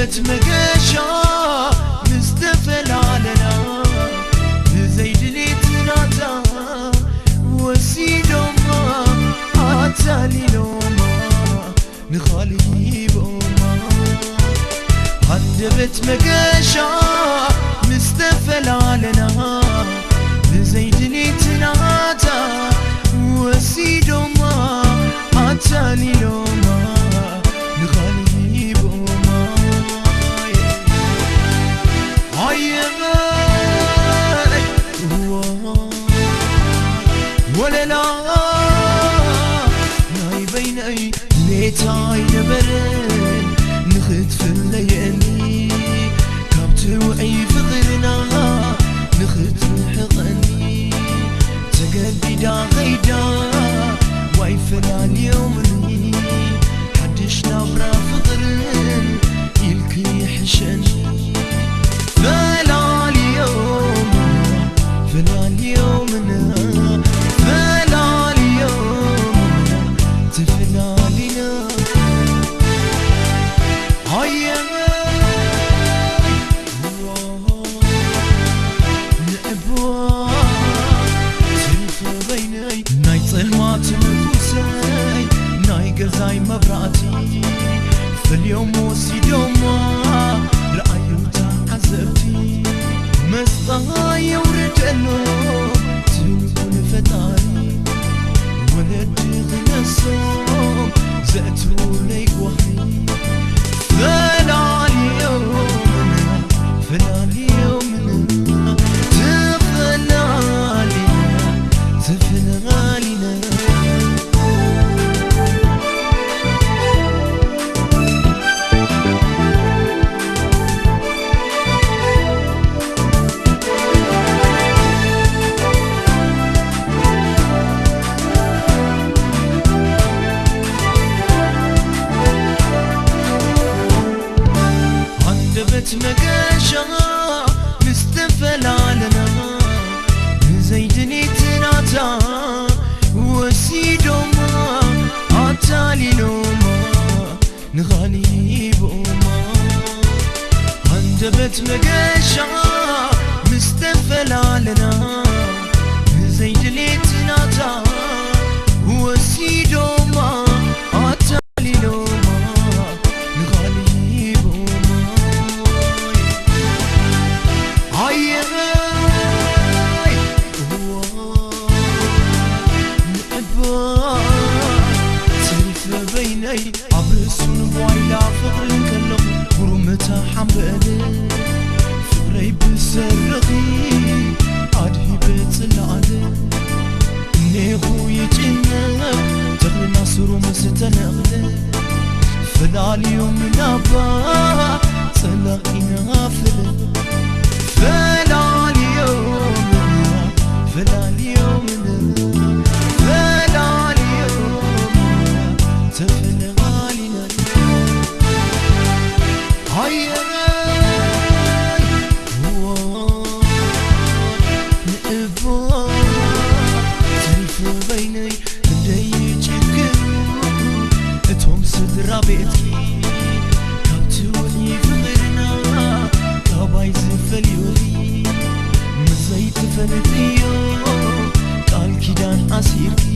እቲ መገሻ ምስ ተፈላለና ብዘይድሌት ናታ ወሲዶማ ኣታሊሎማ ንኻልእ ሂቦማ። ሃንደበት መገሻ ምስ ተፈላለና ብዘይድሌት ናታ ወሲዶማ ኣታሊሎማ ንኻልእ ሂቦማ። ኣየበይ እዋ ወለላ ናይ በይነይ ሌታ ኣይነበረን ንኽትፍለየኒ ካብቲ ውዑይ ፍቕርና ንኽትርሕቐኒ ተገዲዳ ኸይዳ ዋይ ፈላልዮምኒ ሓድሽ ናብራ ፍቕርን ኢልኪ ይሕሸኒ ፈላልዮምና ፈላልዮምና ፈላልዮምና ተፈላሊና ኣየ ንዕቦ ትርፊ በይነይ ናይ ጸልማት ንጉሰይ ናይ ገዛይ መብራእቲ ፈልዮም ወሲዶማ ረኣዩ ተዓዘብቲ መስጣ የውርደሎ ትንኩን ፈጣሪ ወለዲ ክነሶም ዘእትውለይ ጓህሪ ፈላልዮምና ፈላልዮምና ተፈላሊና ተፈላሊና ኣንደበት መገሻ ምስ ተፈላለና ብዘይድሌት ናታ ወሲዶማ ኣታሊሎማ ንኻልእ ሂቦማ ኣንደበት መገሻ ምስ ተፈላለና ብዘይድሌት ናታ ወሲዶማ ኣታሊሎማ ንኻልእ ሂቦማ ኣየበይ እዋ ንዕባ ተሪፈ በይነይ ኣብ ርእሱ ንጓይላ ፍቕርን ከለኹ ጉርምታ ሓምበለ ፍቕረይ ብሰርኺ ኣድሂበ ጽላለ እኔኹ ይጭነቕ ተኽልና ስሩ ምስ ተነቕለ ፈላልዮም ናባ ጸላኢና ፍለ ፈላልዮም ፈላልዮም ፈላልዮም ተፈለማሊና ኣየናይ ንእባ ትሪፉ በይነይ ክንደይ ይጭክኑ እቶም ስድራ ቤትኪ ካብቲ ውዑይ ፍቕርና ካባይ ዝፈልዩኺ ምዘይትፈልጥዮ ቃል ኪዳን ኣሲርኪ